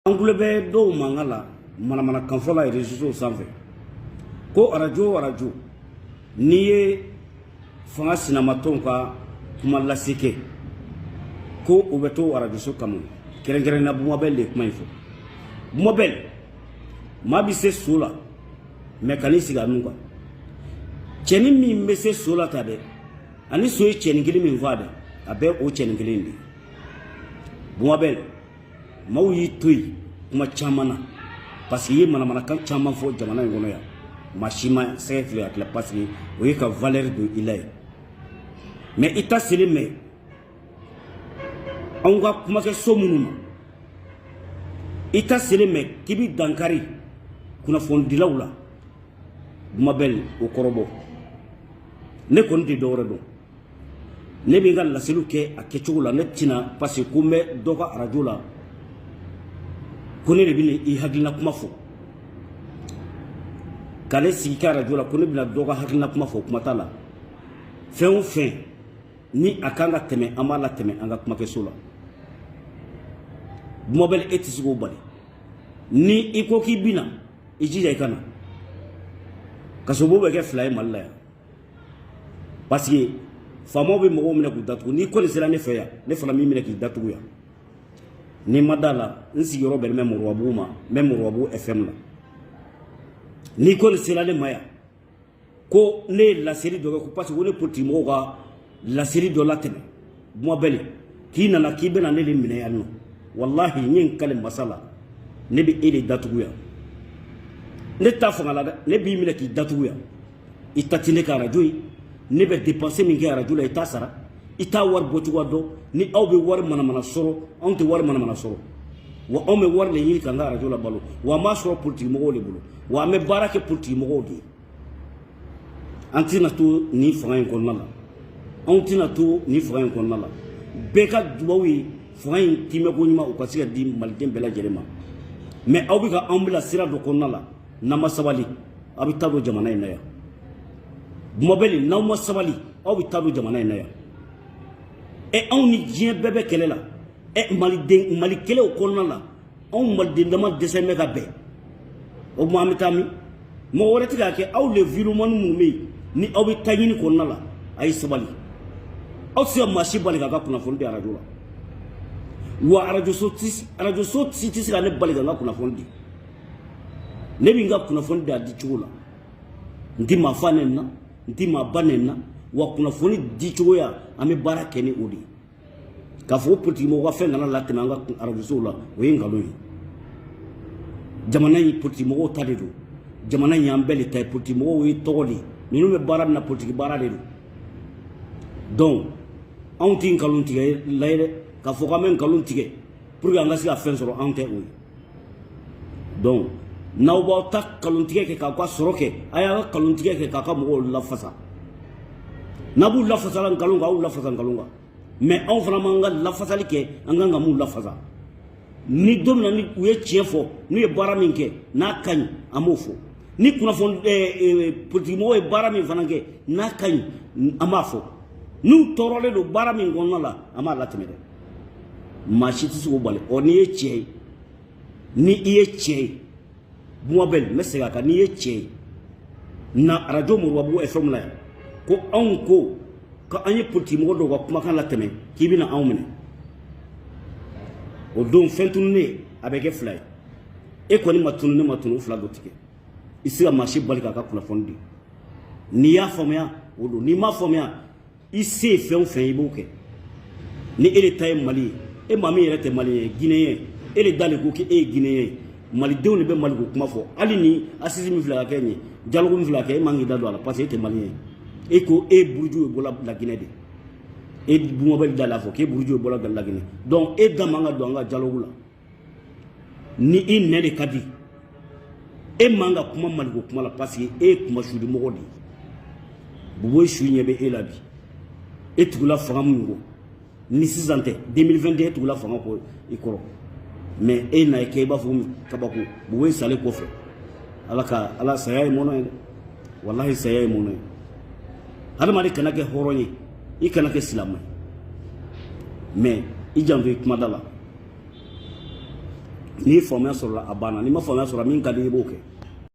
An tulo bɛ dɔw mankan la manamanakan fɔ la réseaux sanfɛ ko arajo o arajo n'i ye fanga sinamatɔnw ka kuma lase kɛ, ko u bɛ to arajoso kama. Kɛrɛnkɛrɛnnenya Bumabel de ye kuma in fɔ. Bumabel, maa bɛ se so la, mais kan'i sigi a nun kan. Cɛnin min bɛ se so la ta dɛ, ani so ye cɛnin kelen min faa dɛ, a bɛ o cɛnin kelen de ye. Bumabel, maaw y'i to yen kuma caman na parce que i ye manamanakan caman fɔ jamana in kɔnɔ yan, maa si ma sɛgɛ fili ka tila parce que o ye ka valeur don i la ye. Mais i ta selen mɛ anw ka kumakɛso minnu ma, i ta selen mɛ k'i bi dankari kunnafonidilaw la. Bumabel, o kɔrɔbɔ ne kɔni tɛ dɔwɛrɛ dɔn. Ne bɛ n ka laseliw kɛ a kɛcogo la. Ne tɛna parce que ko n bɛ dɔ ka arajo la ko ne de bɛ i hakilina kuma fɔ, ka ne sigi kɛ arajo la ko ne bɛna dɔ ka hakilina kuma fɔ. Kuma t'a la. Fɛn o fɛn ni a kan ka tɛmɛ, an b'a latɛmɛ an ka kumakɛso la. Bumabel, e tɛ se k'o bali. Ni i ko k'i bɛna i jija i ka na, kasobo bɛ kɛ fila ye Mali la yan parce que faamaw bɛ mɔgɔw minɛ k'u datugu. N'i kɔni sera ne fɛ yan, ne fana b'i minɛ k'i datugu yan. N'i ma da la, n sigiyɔrɔ bɛnnen bɛ Moribabugu ma, n bɛ Moribabugu FM la. N'i kɔni sera ne ma yan ko ne ye laseli dɔ kɛ ko parce que ko ne politique mɔgɔw ka laseli dɔ latɛmɛ, Bumabel, k'i nana k'i bɛna ne de minɛ yan nɔ, walahi, n ye n kale masa la, ne bɛ e de datugu yan. Ne t'a fanga la dɛ, ne b'i minɛ k'i datugu yan. I ta ti ne ka arajo ye. Ne bɛ dépense min kɛ arajo la, i t'a sara, i t'a wari bɔ cogoya dɔn. Ni aw bɛ wari manamana sɔrɔ, anw tɛ wari manamana sɔrɔ. Wa anw bɛ wari de ɲini k'an ka arajo la balo, wa an b'a sɔrɔ politiki mɔgɔw de bolo, wa an bɛ baara kɛ politiki mɔgɔw de ye. An tɛna to nin fanga in kɔnɔna la, anw tɛna to nin fanga in kɔnɔna la. Bɛɛ ka dubaw ye fanga in tiimɛko ɲuman, o ka se ka di maliden bɛɛ lajɛlen ma. Mais aw bɛ ka anw bila sira dɔ kɔnɔna la, n'an ma sabali, aw bɛ taa don jamana in na yan. Bumabel, n'aw ma sabali, aw bɛ taa don jamana in na yan. Ɛ, anw ni diɲɛ bɛɛ bɛ kɛlɛ la. Ɛ, maliden, Mali kɛlɛw kɔnɔna la, anw maliden dama dɛsɛ bɛ ka bɛn. O tuma an bɛ taa min? Mɔgɔ wɛrɛ tɛ k'a kɛ. Aw le vidéoman minnu bɛ yen, ni aw bɛ taa ɲini kɔnɔna la, a ye sabali. Aw tɛ se ka maa si bali k'a ka kunnafoni di arajo la. Wa arajoso si tɛ se ka ne bali ka n ka kunnafoni di. Ne bɛ n ka kunnafoni di a di cogo la. N tɛ maa fa nɛni na, n tɛ maa ba nɛni na. Wa kunnafoni di cogoya, an bɛ baara kɛ ni o de ye. K'a fɔ ko politiki mɔgɔw ka fɛn kana latɛmɛ an ka arajosow la, o ye nkalon ye. Jamana in, politiki mɔgɔw ta de don. Jamana in y'an bɛɛ de ta ye. Politiki mɔgɔw ye tɔgɔ de ye. Ninnu bɛ baara min na, politiki baara de don. Donc anw tɛ nkalon tigɛ la ye dɛ. K'a fɔ k'an bɛ nkalon tigɛ pour que an ka se ka fɛn sɔrɔ, anw tɛ o ye. Donc n'aw b'aw ta nkalontigɛ kɛ k'aw ka sɔrɔ kɛ, a y'aw ka nkalontigɛ kɛ k'aw ka mɔgɔw lafasa. N'a b'u lafasala nkalon kan, aw lafasa nkalon kan. Mais anw fana m'an ka lafasali kɛ, an kan ka mun lafasa? Ni don min na ni u ye tiɲɛ fɔ, n'u ye baara min kɛ n'a ka ɲi, an b'o fɔ. Ni kunnafoni politiki mɔgɔw ye baara min fana kɛ n'a ka ɲi, an b'a fɔ. N'u tɔɔrɔlen don baara min kɔnɔna la, an b'a latɛmɛ dɛ. Maa si tɛ se k'o bali. Ɔ, n'i ye cɛ ye, ni i ye cɛ ye, Bumabel, n bɛ segin a kan, n'i ye cɛ ye, na arajo Moribabugu FM la yan ko anw ko ko an ye politiki mɔgɔ dɔw ka kumakan latɛmɛ, k'i bɛna anw minɛ. O don fɛn tununnen a bɛ kɛ fila ye. E kɔni ma tunu, ne ma tunu, o fila dɔ tigɛ. I se ka maa si bali k'a ka kunnafoni di. N'i y'a faamuya, o don. N'i m'a faamuya, i se ye fɛn o fɛn, i b'o kɛ. Ni e de ta ye Mali ye, e maa min yɛrɛ tɛ Mali ye, Guinéen, e de da de ko k'e ye Guinéen ye. Malidenw de bɛ Maliko kuma fɔ. Hali ni assise min filɛ ka kɛ nin ye, dialogue min filɛ ka kɛ, e man k'i da don a la parce que e tɛ Malien ye. E ko e buruju ye bɔla Laginɛ de. E Bumabel da la fɔ k'e buruju ye bɔla Laginɛ. Donc e da man ka don an ka dialogue la. Ni i nɛ de ka di, e man ka kuma Maliko kuma la parce que e ye kuma sudi mɔgɔ de ye. Boubou su ɲɛ bɛ e la bi. E tugula fanga min kɔ, ni sisan tɛ, 2021, e tugula fanga kɔ i kɔrɔ. Mais e na kɛ i b'a fɔ ko kabako. Boubou salen kɔfɛ, ala ka ala, saya ye mɔnɔ ye dɛ. Walahi, saya ye mɔnɔ ye. Hadamaden kana kɛ hɔrɔn ye, i kana kɛ silamɛ ye, mais i janto i kumada la. N'i ye faamuya sɔrɔ, a banna. N'i ma faamuya sɔrɔ, min ka di i b'o kɛ.